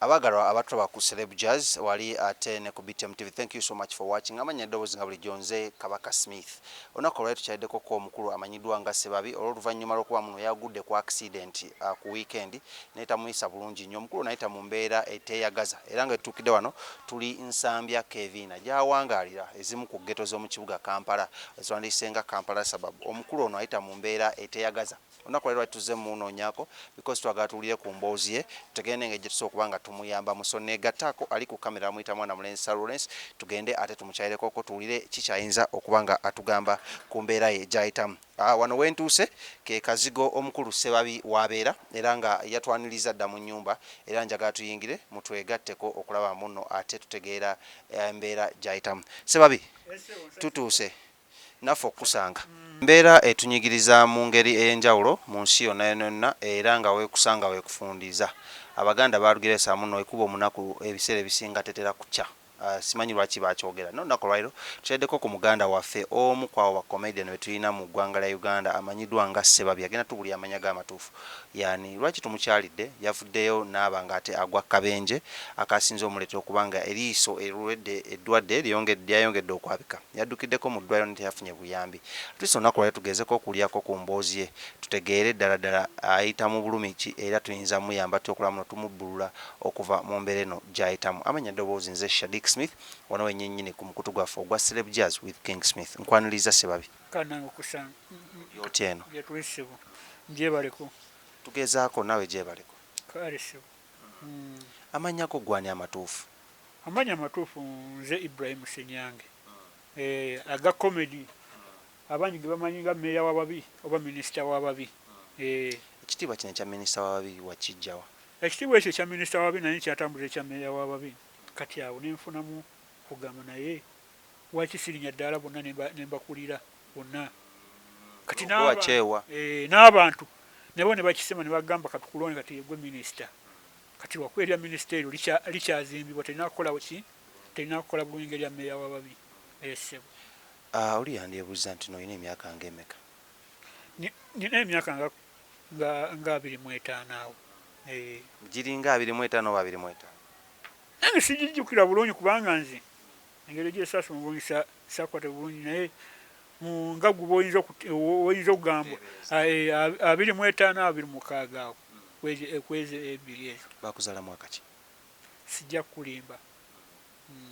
Abagalwa abatulaba ku Celeb Jazz wali ate ne ku BTM TV, thank you so much for watching. Amanya eddoboozi nga bulijjo nze Kabaka Smith. Olunaku olwaleero tukyaliddeko ko omukulu amanyiddwa nga Ssebabi olw'oluvannyuma lw'okuba muno yagudde ku accident ku weekend naye tamuyisa bulungi nnyo. Omukulu nayita mu mbeera eteeyagaza era nga etutuukidde wano tuli Nsambya Kevina gy'awangaalira ezimu ku ghetto z'omu kibuga Kampala ezwandiise nga Kampala suburb. Omukulu ono ayita mu mbeera eteeyagaza. Olunaku lwaleero lwaki tuzze munoonyaako because twagala tuwulire ku mboozi ye, tutegere n'engeri gye tusobola okuba nga tumuyambamu. So neegattaako ali ku kamera bamuyita mwana mulenzi Sir Lawrence, tugende ate tumukyalireko tuwulire ki kyayinza okuba nga atugamba ku mbeera ye gy'ayitamu. Wano wentuuse ke kazigo omukulu Ssebabi w'abeera era nga yatwaniriza dda mu nnyumba, era njagala tuyingire mutwegatteko okulaba munno ate tutegeera embeera gy'ayitamu. Ssebabi, tutuuse naffe okukusanga. Mbeera etunyigiriza mu ngeri ey'enjawulo mu nsi yonna yonna, era nga weekusanga weekufundiza. Abaganda baalugeresa muno ekuba omunaku ebiseera ebisinga tetera kukya. Simanyi lwaki bakyogera. N'olunaku olwaleero tukyaddeko ku muganda waffe, omu ku abo ba comedian be tulina mu ggwanga lya Uganda, amanyiddwa nga Ssebabi. Agenda tubulya amanya ge amatuufu yaani lwaki tumukyalidde. Yavuddeyo n'aba nga ate agwa kabenje akasinze omuleetera okuba nga eriiso erulwedde eddwadde lyayongedde okwabika. Yaddukiddeko mu ddwaliro naye teyafunye buyambi. Atwise olunaku olwaleero tugezeeko okulyako ku mboozi ye, tutegeere ddala ddala ayita mu bulumi ki era tuyinza muyamba tutya okulaba muno tumubbulula okuva mu mbeera eno gy'ayitamu. Amanya eddoboozi nze Shadik Smith, wano wennyinnyini ku mukutu gwaffe ogwa Celeb Jazz with King Smith. Nkwaniriza, Ssebabi. Kanange okusanga. Yoti eno? Gyetuli ssebo, njebaleko. Tugezaako, naawe gyebaleko. Kale ssebo. Amannya go gwani amatuufu? Amanya amatuufu nze Ibrahim Senyange, aga comedy abangi ge bamanyi nga meeya w'ababi oba minisita w'ababi. Ekitiibwa kino ekya minisita w'ababi wakijjawa? Ekitiibwa ekyo ekya minisita w'ababi naye nkyatambuza ekya meeya w'ababi. Kati awo nenfunamu kugamba naye waki sirinya ddaala bonna ne mbakulira bonna. Kati Wakyewa. N'abantu nabo ne bakisema ne bagamba katukulonde kati yegwe minisita. Kati lwakuba erya minisita eryo likyazimbibwa, terina kukola ki, terina kukola bulungi erya meeya w'ababi, ssebo. Oli yandyebuuza nti n'olina emyaka ng'emeka? Nina emyaka nga 25 awo. Giringa 25 oba 25? Nange sigijjukira bulungi kubanga nze engeri gyesaasoma bulungi sakwata bulungi, naye nga gwe oyinza okugamba 25, 26 awo, kwezi ebiri ezo. Bakuzaala mwaka ki? Sijja kukulimba,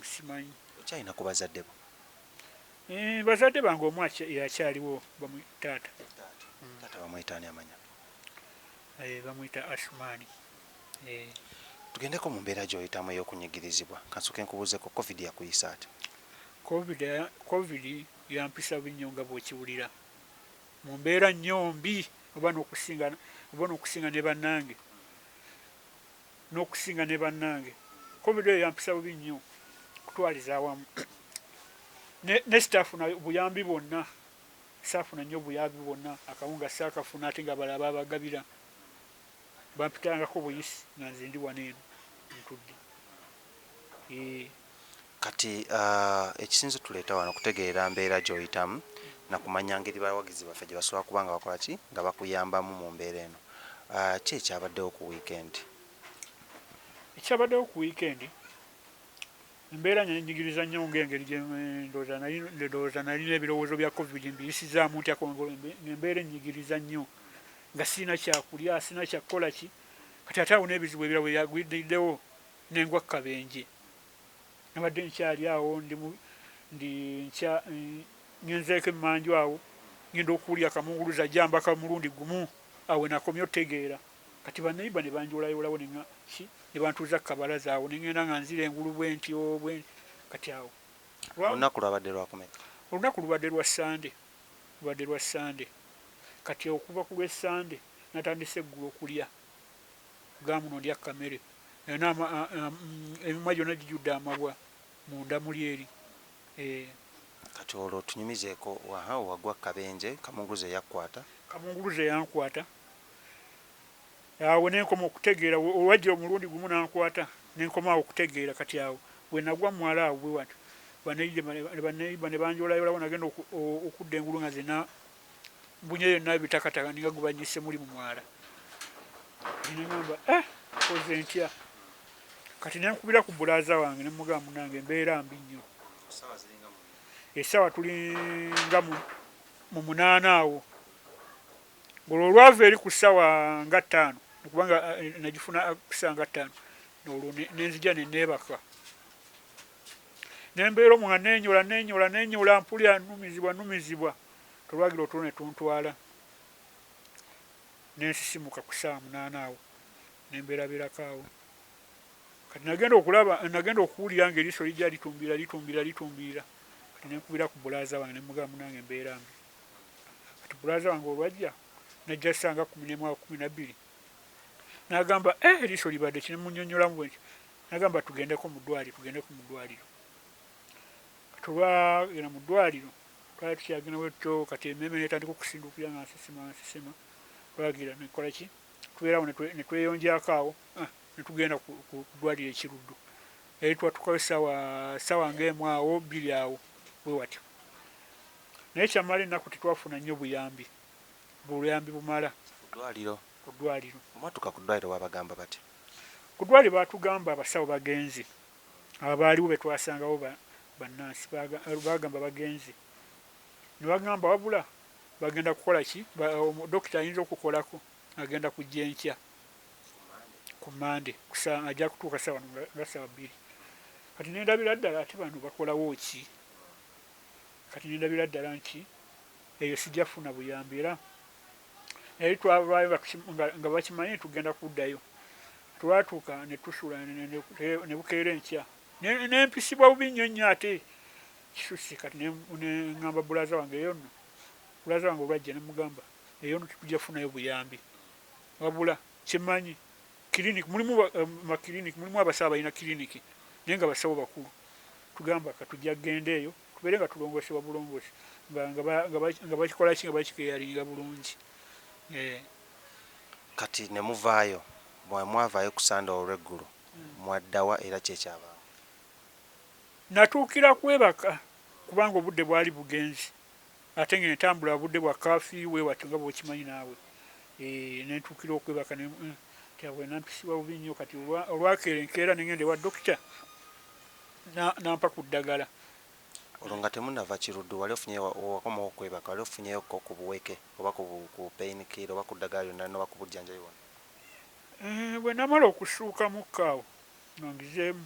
simanyi. Okyalina ku bazadde bo? Bazadde bange omu yakyaliwo, taata. Taata bamuyita ani amanya? Bamuyita Asumaani. Tugendeko mu mbeera gy'oyitamu ey'okunyigirizibwa. Kansooke nkubuuzeko, COVID yakuyisa ati? COVID yampisa bubi nnyo nga bw'okiwulira, mu mbeera nnyo mbi, oba n'okusinga ne bannange, n'okusinga ne bannange. COVID eyo yampisa bubi nnyo kutwaliza awamu ne sitaafuna buyambi bwonna, saafuna nnyo buyambi bwonna. Akawunga saakafuna, ate nga abalala babagabira, bampitangako buyisi nga nze ndi wano eno ntudde. Kati ekisinze tuleeta wano kutegeera mbeera gy'oyitamu nakumanya ngeri bawagizi baffe gye basobola kuba nga bakola ki, nga bakuyambamu mu mbeera eno. Ki ekyabaddewo ku weekend? Ekyabaddewo ku weekend, embeera nenyigiriza nnyo ng'engeri gye ndowooza nalina ebirowoozo bya COVID mbiyisizaamu ntya, ng'embeera ennyigiriza nnyo nga sirina kyakulya, sirina kyakukola ki. Kati ate awo n'ebizibu ebirala bwe byagwiddewo nengwa kabenje. Nabadde nkyali awo ndi nkya ngenzeeko emmanju awo, ngenda okuwulira kamunguluza ajjambaka mulundi gumu. Awo nakomye otutegeera. Kati baneiba ne banjolayolawo ki ne bantuuza ku kabalaza awo, ne ngenda nga nzira engulu bwe ntyo bwe. Kati awo Olunaku lwabadde lwakumeka? Olunaku lubadde lwa Sande, lubadde lwa Sande. Kati okuva ku lw'Essande natandise eggulo okulya gamuno, ndya kamere, emimwa gyonna gijjudde amabwa munda muli eri. Kati olwo tunyumizeeko waha wagwa kabenje, kamunguluze yakkwata? Kamunguluze yankwata awo nenkoma okutegeera. Olwajja omulundi gumu nankwata, nenkomaawo okutegeera. Kati awo bwe nagwa mwala awo bwe wati, baneiba ne banjolayolawo, nagenda okudda engulu nga zena mbunye yonna ebitakataka, ninga gubanyise muli mu mwala. Neŋamba, eh, koze ntya? Kati nenkubira ku bulaaza wange ne mugamba, munange embeera mbi nnyo. Essaawa tulinga mu 8 awo, ng'olwo olwava eri ku ssaawa nga 5, kubanga nagifuna ku ssaawa nga 5, olwo nenzija ne neebaka. Nembeera omwo nga neenyola neenyola neenyola, mpulira nnumizibwa nnumizibwa, tolwagira otulo ne tuntwala. Nensisimuka ku ssaawa 8 awo, nembeerabeerako awo. Kati nagenda okulaba, nagenda okuwulira ng'eriiso lijja litumbiira litumbiira litumbiira. Kati nenkubira ku bulaaza wange ne mugamba, munange embeera mbi. Kati bulaaza wange olwajja, najja ssaawa nga 11 awo 12. N'agamba, eriiso libadde ki? Ne munnyonnyolamu bwe ntyo. N'agamba tugendeko mu ddwaliro, tugendeko mu ddwaliro. Kati olwagenda mu ddwaliro, twali tukyagenda bwe tutyo, kati emmeeme n'etandika okusinduukirira nga nsesema nsesema. Twagira ne tukola ki? Tubeera awo ne tweyonjaako awo, ne tugenda ku ddwaliro e Kiruddu. Eri twatuukayo ssaawa ng'emu awo, 2 awo, bwe watyo. Naye kyamala ennaku tetwafuna nnyo buyambi, buyambi bumala. Ku ddwaliro? Ku ddwaliro. Omwatuuka ku ddwaliro baabagamba batya? Ku ddwaliro baatugamba abasawo bagenze. Abaaliwo be twasangawo bannansi baagamba bagenze. Ne bagamba wabula bagenda kukola ki? Dokita ayinza okukolako agenda kujja enkya ku Mmande, ajja kutuuka ssaawa nga ssaawa 2. Kati ne ndabira ddala ate bano bakolawo ki? Kati ne ndabira ddala nti eyo sijja kufuna buyambi, era naye twavaayo nga bakimanyi tugenda kuddayo. Twatuuka ne tusula ne bukeera enkya. Ne mpisibwa bubi nnyo nnyo ate kisusse. Kati ne ŋŋamba bulaaza wange eyo nno, bulaaza wange olwajja ne mugamba eyo nno tetujja kufunayo buyambi. Wabula kyemmanyi kiriniki mulimu makiriniki, mulimu abasawo abalina kiriniki naye nga basawo bakulu. Tugamba ka tujja kugenda eyo tubeere nga tulongoosebwa bulongoosi, nga bakikola ki, nga bakikeyaringa bulungi. Kati ne muvaayo, bwe mwavaayo ku Sande olw'eggulo, mwaddawa era ki ekyabaawo? Natuukira kwebaka kubanga obudde bwali bugenze, ate ng'entambula budde bwa kaafiyu bwe watyo nga bw'okimanyi naawe. Ne ntuukira okwebaka nti nampisibwa bubi nnyo. Kati olwakeera enkeera ne ngenda ewa dokita n'ampa ku ddagala. Olwo nga temunnava Kiruddu, wali ofunyeyo wakomawo okwebaka, wali ofunyeyoko ku buweke oba ku pain killer oba ku ddagala lyonna oba ku bujjanjabi bwonna? Bwe namala okusuukamukko awo nga ngizeemu,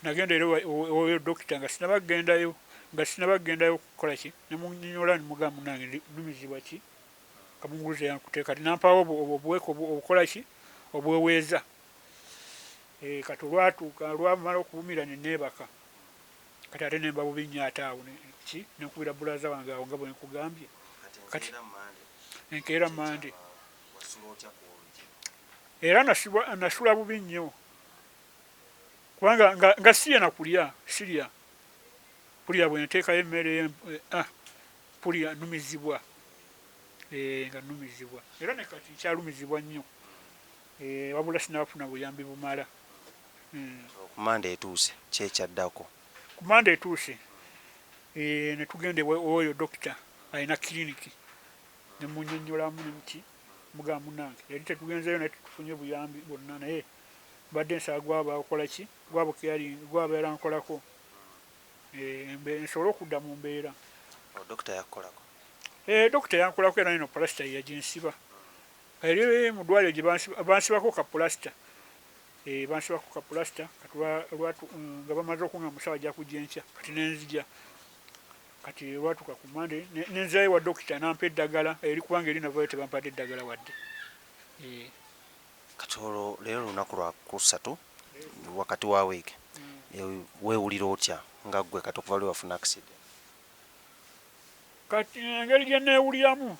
nagenda era ewa dokita nga sinnaba kugendayo, nga sinnaba kugendayo kukola ki, ne munnyonnyola ne mugamba munnange nnumizibwa ki, kamunguluze yankutte. Kati n'ampawo obuweke obukola ki, obweweeza. Kati olwatuuka olwamala okubumira ne neebaka. Kati ate ne mba bubi nnyo ate awo ki, ne nkubira bulaaza wange awo nga bwe nkugambye. Kati enkeera Mmande. Era nasula bubi nnyo kubanga nga sirya na kulya, sirya. Mpulira bwe nteekayo emmere mpulira nnumizibwa, nga nnumizibwa. Era ne kati nkyalumizibwa nnyo, wabula sinnaba buyambi bumala. Ku Mmande etuuse, ki ekyaddako? Ku Mmande etuuse, ne tugenda ew'oyo dokita alina kiriniki, ne munnyonnyolamu nti mugamba munnange yali tetugenzeeyo naye tetufunye buyambi bwonna, naye mbadde nsaba gwaba akola ki, gw'abeera ankolako, nsobole okudda mu mbeera. Dokita yakukolako? Dokita yankolako era eno pulasita ye yaginsiba. Eri mu ddwaliro gye bansibako ka pulasita. Bansibako ka pulasita kati nga bamaze okungamba musawo ajja kujja enkya, kati ne nzija. Kati olwatuuka ku Mmande ne nzirayo ewa dokita n'ampa eddagala eri kubanga eri navaayo tebampadde eddagala wadde. Kati olwo leero lunaku lwa kusatu wakati wa wiiki, weewulira otya nga ggwe kati okuva lwe wafuna accident? Kati engeri gye neewuliramu,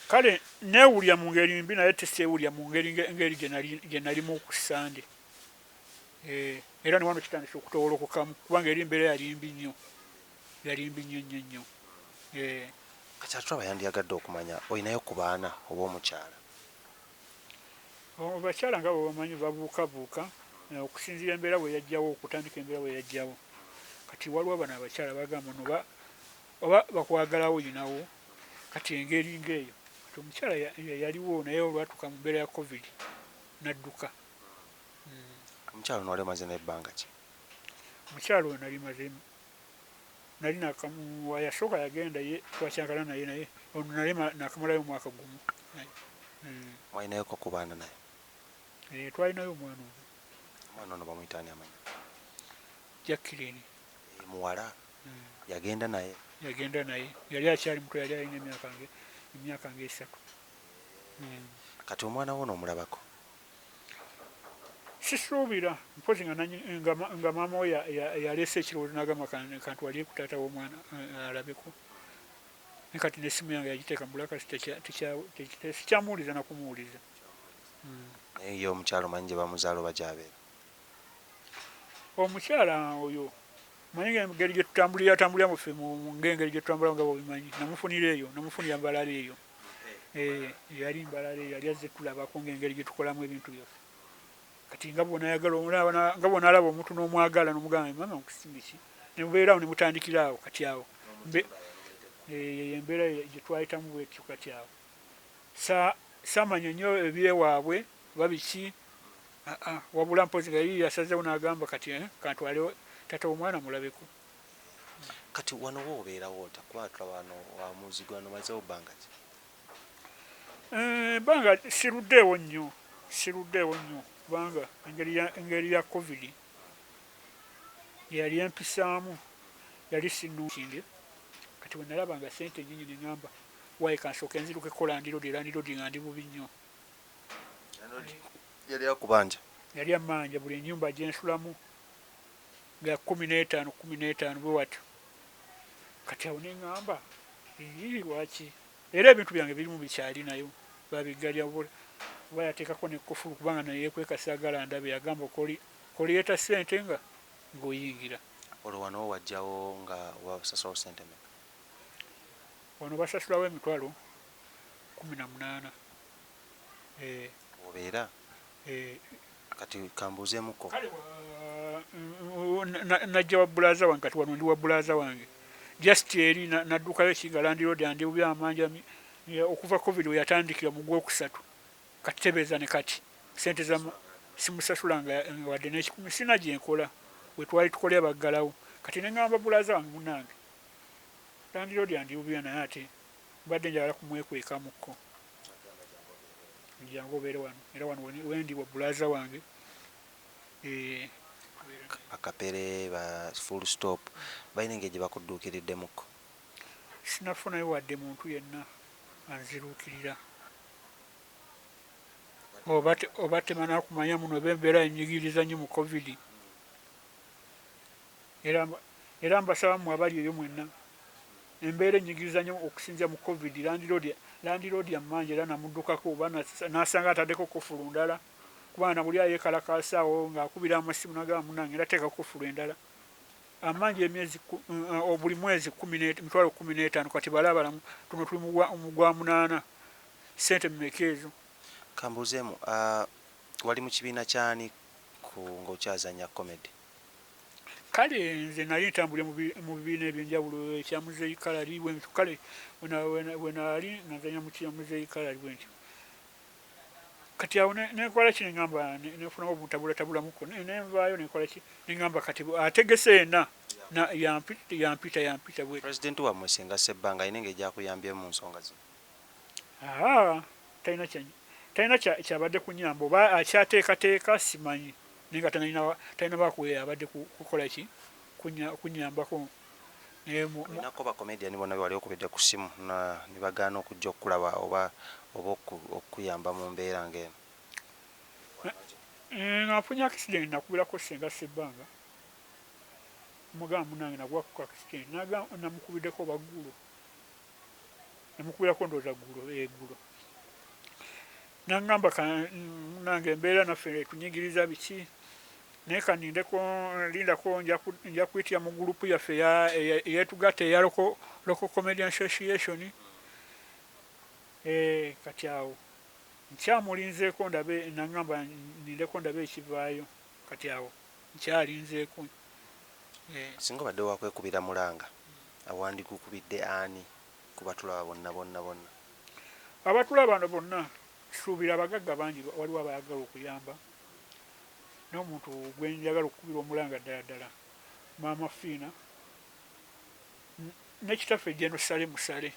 kale neewulira mu ngeri mbi naye teseewulira mu ngeri ngeri gye nalimu ku Ssande. Era ne wano kitandise okutowolokokamu kubanga eri embeera yali mbi nnyo, yali mbi nnyo nnyo nnyo. Kati atulaba yandiyagadde okumanya olinayo ku baana oba omukyala? Abakyala nga bwe bamanyi babuukabuuka okusinziira embeera bwe yajjawo, okutandika embeera bwe yajjawo. Kati waliwo bano abakyala bagamba no oba bakwagalawo oyinawo, kati engeri ng'eyo. Kati omukyala yaliwo naye olwatuuka mu mbeera ya COVID n'adduka. Omukyalo ono wali omaze naye ebbanga ki? Omukyalo oyo nali maze, nali nakamu, yasooka yagenda ye twakyankana naye, naye ono nali nakamalayo omwaka gumu. Mwalinayoko ku baana naye? Eh, twalinayo omwana omu. Omwana ono bamuyita ani amanya? Jacqueline. Eh, muwala. Yagenda naye? Yagenda naye, yali akyali muto, yali alina emyaka nga 3. Kati omwana wo onoomulabako? Sisuubira, mpozi nga maama we yaleese ekirowoozo n'agamba kantwalire ku taata w'omwana alabeko. Naye kati n'essimu yange yagiteeka mu bulaka, sikyamuwuliza nakumuwuliza. Naye ye omukyala omanyi gye bamuzaala oba gy'abeera? Omukyala oyo manyi engeri gye tutambulira tambulira muffe, ng'engeri gye tutambula nga bw'obimanyi, namufunira eyo, namufunira Mbalala eyo. Eh, yali Mbalala eyo, yali azze tulabako ng'engeri gye tukolamu ebintu byaffe. Kati nga bw'onayagala, nga bw'onalaba omuntu n'omwagala n'omugamba, "Maama nkusimbi ki?" Ne mubeera awo ne mutandikira awo. Kati awo embeera gye twayitamu bwetyo. Kati awo saamanya nnyo ebyewaabwe oba biki, wabula mpozi nga yali yasazeewo n'agamba kati kantwale taata w'omwana mulabeko. Kati wano wo obeerawo otya, kuba tulaba wano wamuzigo, wano omazeewo bbanga ki? Ebbanga siruddeewo nnyo, siruddeewo nnyo, kubanga engeri ya COVID yali empisaamu yali sinnungi. Kati bwe nalaba nga ssente nnyingi, ne ŋŋamba waayi kansooke nzirukeko landlord, landlord nga ndi bubi nnyo. Yali akubanja? Yali ammanja buli ennyumba gye nsulamu nga 15 15 bwe watyo. Kati awo ne ŋŋamba, ii, lwaki era ebintu byange birimu bikyali nayo babiggalya, oba yateekako n'ekkufulu, kubanga naye yeekweka saagala ndabe. Yagamba koleeta ssente nga ng'oyingira. Olwo wano wo wajjawo nga wasasulawo ssente mmeka? Wano basasulawo 180,000. Eh, obeera? Eh. Kati kambuuzeemuko. Kale najja wa bulaza wange, kati wano ndi wa bulaza wange. Just eri naddukayo ki nga landlord andi bubi, amanja okuva COVID we yatandikira mu gwokusatu. Kati tebeeza ne kati sente za simusasula nga wadde n'ekikumi, sina gye nkola. We twali tukolera baggalawo. Kati ne ŋŋamba bulaza wange, "Munnange, landlord andi bubi, naye ate mbadde njagala kumwekwekamukko, jangu obeere wano." Era wano wendi wa bulaza wange. Eh, Akapere ba Full Stop balina engeri gye bakudduukiriddemuko? Sinafunayo wadde muntu yenna anziruukirira oba temana kumanya muno oba embeera enyigiriza nnyo mu COVID. Era mbasaba mmwe abali eyo mwenna, embeera enyigiriza nnyo okusinzira mu COVID. Landlord yammanja era namuddukako oba nasanga ataddeko kufulu ndala, kubanga nabuli ayeekalakaasa awo ng'akubira amasimu nagamba, "Munnange, era teeka kufulu endala." Amanja emyezi buli mwezi 15,000. Kati balabalamu tuno tuli mu gwa munaana, sente mmeka ezo? Kambuuzeemu, wali mu kibiina kyani ku ng'okyazanya comedy? Kale nze nali ntambulira mu bibiina ebyenjawulo, ekya Muzeeyi Kalali bwentyo. Kale bwe naali nga nzanya mu kya Muzeeyi Kalali bwentyo. Kati awo nenkola ki, neŋŋamba nenfunamu obutabulatabulamuko, nenvaayo, nenkola ki, neŋŋamba kati ategese yenna yampita yampita bwe. Pulezidenti wammwe Senga Sebbanga alina engeri gyakuyambyemu mu nsonga zino? Aa, talina kyabadde kunyamba, oba akyateekateeka simanyi, naye nga talina bakuwe abadde kukola ki, kunyambako. Naye Olinako bacomedian bonna be wali okubidde ku ssimu ne bagaana okujja okukulaba oba okuyamba mu mbeera ng'eno? Eh, nga nfunye accident nakubirako Senga Sebbanga, mugamba, "Munange, nagwa ku accident." Namukubiddeko oba ggulo, namukubirako ndowooza ggulo, eggulo, nangamba, "Munange, embeera naffe etunyigiriza biki, naye kanindeko, lindako, nja kuyitira mu gurupu yaffe eyetugatta eya Local Comedian Association." Eh, kati awo nkyamulinzeeko ndabe. Nangamba nindeko ndabe ekivaayo. Kati awo nkyalinzeeko. Eh, Singa obadde wakwekubira mulanga, awandigukubidde ani kuba tulaba bonna bonna bonna? Abatulaba bano bonna, suubira abagagga bangi waliwo abayagala okuyamba. N'omuntu gwe njagala okukubira omulanga ddala ddala, Maama Fiina ne kitaffe General Sale Musale,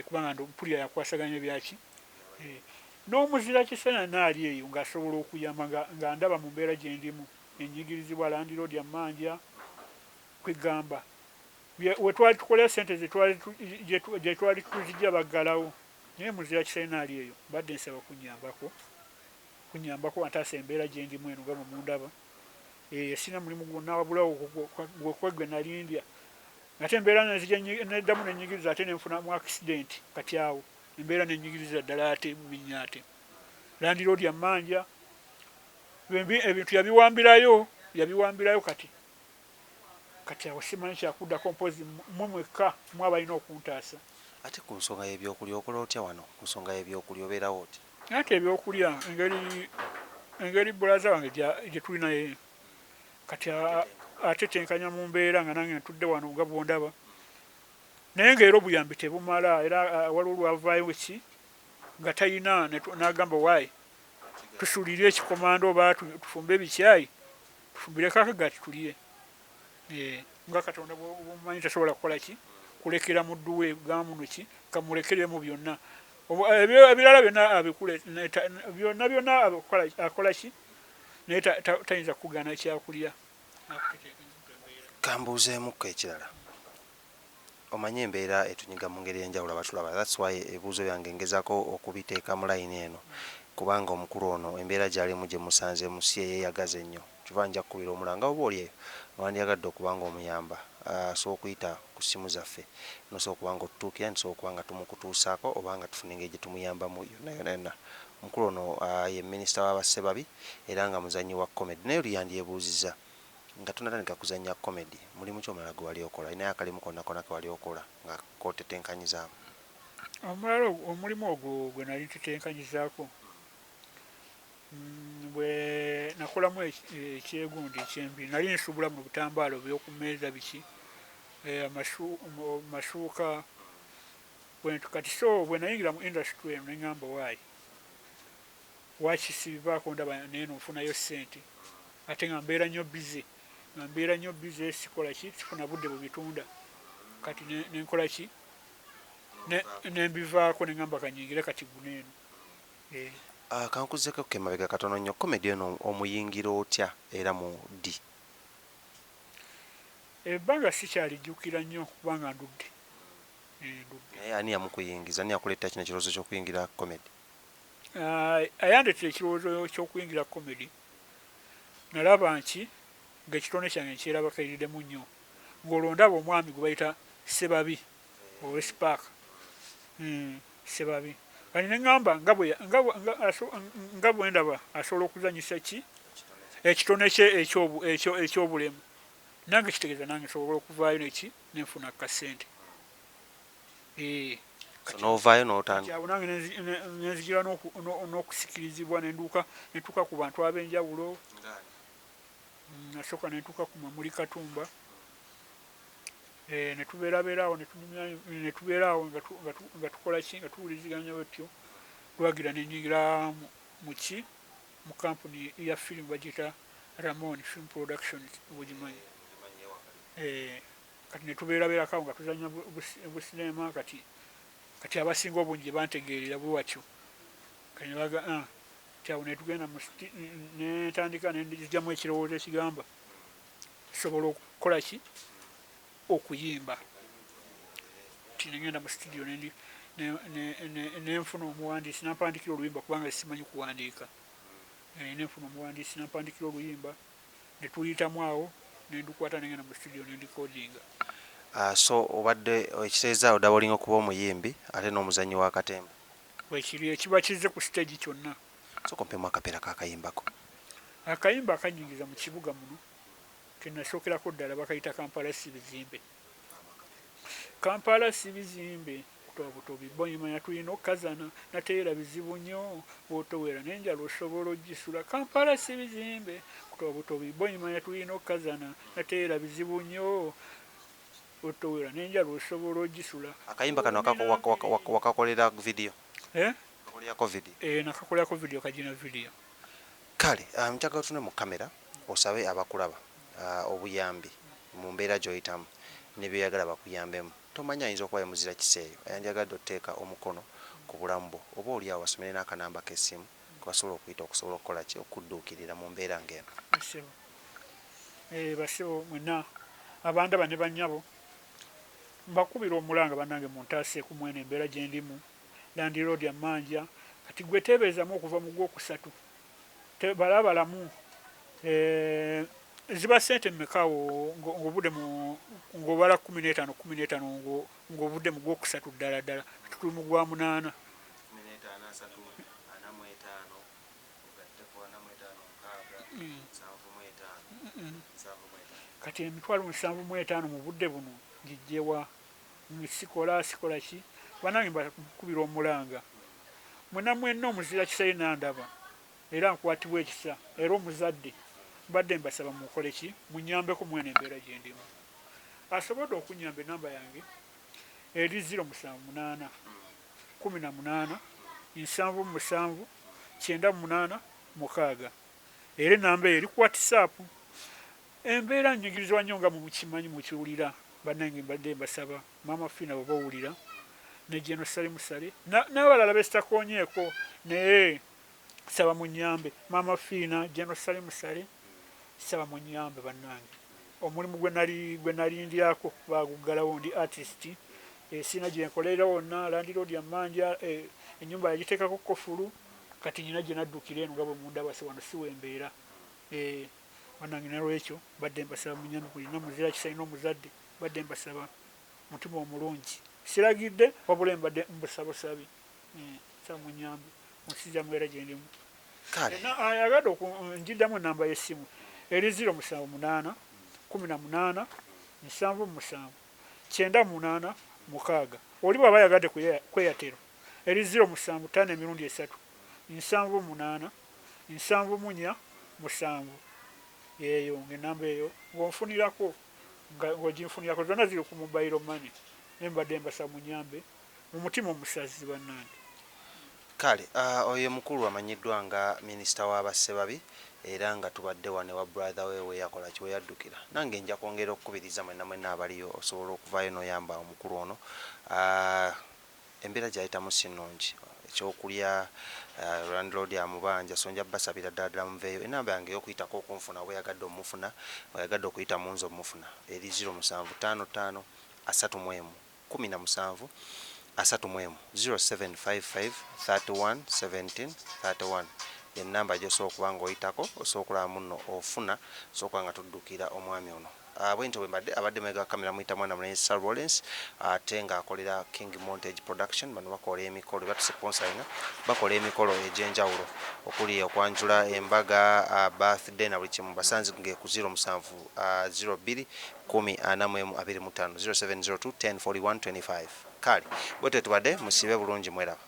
kubanga mpulira yakwasaganya ebyaki, n'omuzira kisana naali eyo ng'asobola okuyamba nga ndaba mu mbeera gye ndimu enyigirizibwa landiroodi ammanja kwegamba we twali tukolera sente gye twali tuzijja baggalawo. Naye muzira kisana naali eyo mbadde nsaba kunyambako antaasa embeera gye ndimu eno nga bwe mundaba. Sina mulimu gwonna wabulawo gwekwe gwe nali ndya, ate embeera nenzija neddamu nenyigiriza ate nenfunamu accident. Kati awo embeera nenyigiriza ddala ate bubi nnyo, ate landiroodi ammanja ebintu yabiwambirayo. Kati awo simanyi kyakuddako, mpozi mmwe mwekka mwe abalina okuntaasa. Ate ku nsonga y'ebyokulya okola otya wano? Ku nsonga y'ebyokulya obeerawo otya? Ate ebyokulya engeri bulaza wange gye tuli naye kati atetenkanya mu mbeera nga nange ntudde wano nga bwondaba, naye ng'era obuyambi tebumala. Era waliwo lwavaayo ki nga talina n'agamba waayi tusuulire ekikomando oba tufumbe ebikyayi tufumbireko akagaati tulye. Nga Katonda bwomumanyi tasobola kukola ki kulekera muddu we gamuno ki kamulekeremu byonna ebirala byonna abikule byonna byonna akola ki, naye tayinza kugaana kyakulya. Kambuuzeemukko ekirala. Omanye embeera etunyiga mu ngeri enjawulo abatulaba, that's why ebibuuzo byange ngezaako okubiteeka mu layini eno, kubanga omukulu ono embeera gy'alimu gye musanzeemu si eyeeyagaza ennyo. Kyova nja kukubira omulanga, oba oli eyo wandiyagadde okuba nga omuyamba, asobola okuyita ku ssimu zaffe nosobola okuba nga otutuukira, ntusobola okuba nga tumukutuusaako oba nga tufuna engeri gye tumuyambamu yonna yonna yonna. Omukulu ono ye minisita w'abasebabi era nga muzannyi wa comedy. Naye oli yandyebuuzizza, nga tonatandika kuzannya comedy, mulimu ki omulala gwe wali okola? Olinayo akalimu konna konna ke wali okola nga kotetenkanyizaamu? Omulala omulimu ogwo gwe nali ntetenkanyizaako, bwe nakolamu ekyegundi ekyembi, nali nsuubula mu butambaalo byoku mmeeza biki, masuuka bwentu. Kati so bwe nayingira mu industry eno neŋŋamba waayi waki sibivaako, ndaba neeno nfunayo ssente, ate nga mbeera nnyo busy, sikola ki, sifuna budde bubitunda. Kati nenkola ki, nembivaako neŋŋamba kanyingire kati guno eno. Kankuzzeko emabega katono nnyo. Comedy eno omuyingira otya era mu ddi? Ebbanga sikyalijjukira nnyo kubanga ndudde. Naye ani yamukuyingiza? Ani yakuleetera kino ekirowoozo ky'okuyingira comedy? Ayandeetera ekirowoozo ky'okuyingira comedy, nalaba nki ng'ekitone kyange nkyerabakiriddemu nnyo, ng'olwo ndaba omwami gwe bayita Sebabi owe Spark, Sebabi. Kati ne ŋŋamba nga bwe ndaba asobola okuzannyisa ki ekitone kye eky'obulemu, nange kitegeeza nange nsobola okuvaayo neki nenfuna kasente. N'ovaayo n'otandika. Awo nange nenzijira n'okusikirizibwa nenduuka netuuka ku bantu ab'enjawulo. Nasooka nentuuka ku Mamuli Katumba, netubeerabeera awo netubeera awo nga tukola ki nga tuwuliziganya bwetyo. Lwagira nenyingira muki mu kampuni ya firimu bagiyita Ramon Film Productions, obugimanyi. Kati netubeerabeerako awo nga tuzannya businema. Kati abasinga obungi bantegeerera bwe watyo. Kati nebaga ti awo netugenda nentandika nenzigyamu ekirowoozo ekigamba nsobola okukola ki okuyimba. Ti nengenda mu studio nenfuna omuwandiisi nampandikira oluyimba, kubanga simanyi kuwandiika. Nenfuna omuwandiisi nampandikira oluyimba netuyitamu awo nendukwata nengenda mu studio nendikodinga. So obadde ekitegeeza odabolinga okuba omuyimbi ate n'omuzannyi wa katemba? Bwekiri, ekiba kizze ku stage kyonna. Sooka ompemu akapeera k'akayimbako. Akayimba akanyingiza mu kibuga muno kenasookerako ddala bakayita Kampala si bizimbe. Kampala si bizimbe butobutobi boyimanya tulina okukazana nateera bizibu nnyo bw'otowera n'enjala osobola ogisula. Kampala si bizimbe butobutobi boyimanya tulina okukazana nateera bizibu nnyo otowera n'enjala osobola ogisula. Akayimba kano wakakolera video? Eh? Wakakolerako video? Nakakolerako video, kagina video. Kale njagala otunule mu kamera osabe abakulaba obuyambi mu mbeera gy'oyitamu ne by'oyagala bakuyambemu. Tomanyi ayinza okuba ye muzira kisa eyo ayandyagadde oteeka omukono ku bulamu bwo oba oli awo basomere n'akanamba k'essimu ke basobola okuyita okusobola okukola ki okudduukirira mu mbeera ng'eno. Ssebo. Bassebo mwenna abandaba ne bannyabo mbakubira omulanga bannange muntaaseeku mweno embeera gye ndimu. Landiroodi ammanja kati gwe teeberezamu okuva mu gwokusatu balabalamu ziba ssente mmeka awo ng'ovudde mu ng'obala 15 15 ng'ovudde mu gwokusatu ddala ddala kati tuli mu gwa munaana. Kati emitwalo 75 mu budde buno ngijje wa? Sikola sikola ki? Bannange mbakubira omulanga mwenna mwenna omuzira kisa yenna ndaba era nkwatibwa ekisa era omuzadde mbadde mbasaba mukole ki munyambeko mwene embeera gye ndimu. Asobodde okunyamba enamba yange eri 078 18 77 98 6 era enamba eyo eri ku WhatsApp. Embeera nnyigirizibwa nnyo nga mukimanyi mukiwulira bannange mbadde mbasaba Maama Fina bw'oba owulira ne General Salim Saleh n'abalala be sitakoonyeeko naye nsaba munnyambe. Maama Fina, General Salim Saleh nsaba munnyambe bannange. Omulimu gwe nali gwe nali ndyako baaguggalawo ndi artist sirina gye nkolera wonna landiroodi ammanja ennyumba yagiteekako kkofulu kati nnina gye naddukira eno nga bwe mundaba wano si we mbeera. Bannange nalwekyo mbadde mbasaba munyambe mulina muzira kisa alina omuzadde mbadde mbasaba mutima omulungi siragidde wabula mbadde mbusabusabi nsaba munyambe munsiza mbeera gyendimu. Kale. Ayagadde njiddamu enamba y'essimu eri 078 18 77 98 6 oli bw'aba ayagadde ku Airtel eri 075 emirundi esatu 78 74 7 yeeyo ng'ennamba eyo ng'onfunirako ng'oginfunirako zonna ziri ku mobile money naye mbadde mbasaba munyambe mu mutima omusazi bannange. Kale oyo mukulu amanyiddwa nga minisita wa Bassebabi era nga tubadde wano ewa brother we weyakola ki weyaddukira. Nange nja kwongera okukubiriza mwenna mwenna abaliyo osobola okuvaayo n'oyamba omukulu ono. Embeera gy'ayitamu si nnungi. Ekyokulya landlord amubanja so nja basabira ddala ddala muveeyo. Ennamba yange ey'okuyitako okunfuna oba oyagadde omufuna, oyagadde okuyita mu nze omufuna eri 07 55 31 17 31 0755 31 17 31 ye nnamba gy'osobola okuba ng'oyitako osobola okulaba munno ofuna osobola okuba nga tuddukira omwami ono. Bwentyo bwe mbadde abadde mabega wa kamera muyita mwana mulenzi Sir Lawrence ate ng'akolera King Montage Production. Bano bakola emikolo batusponsoringa bakola emikolo egy'enjawulo okuli okwanjula embaga, birthday na buli kimu. Basanze nge ku 07 02 10 41 25 0702 10 41 25. Kale bwetyo tubadde musiibe bulungi mweraba.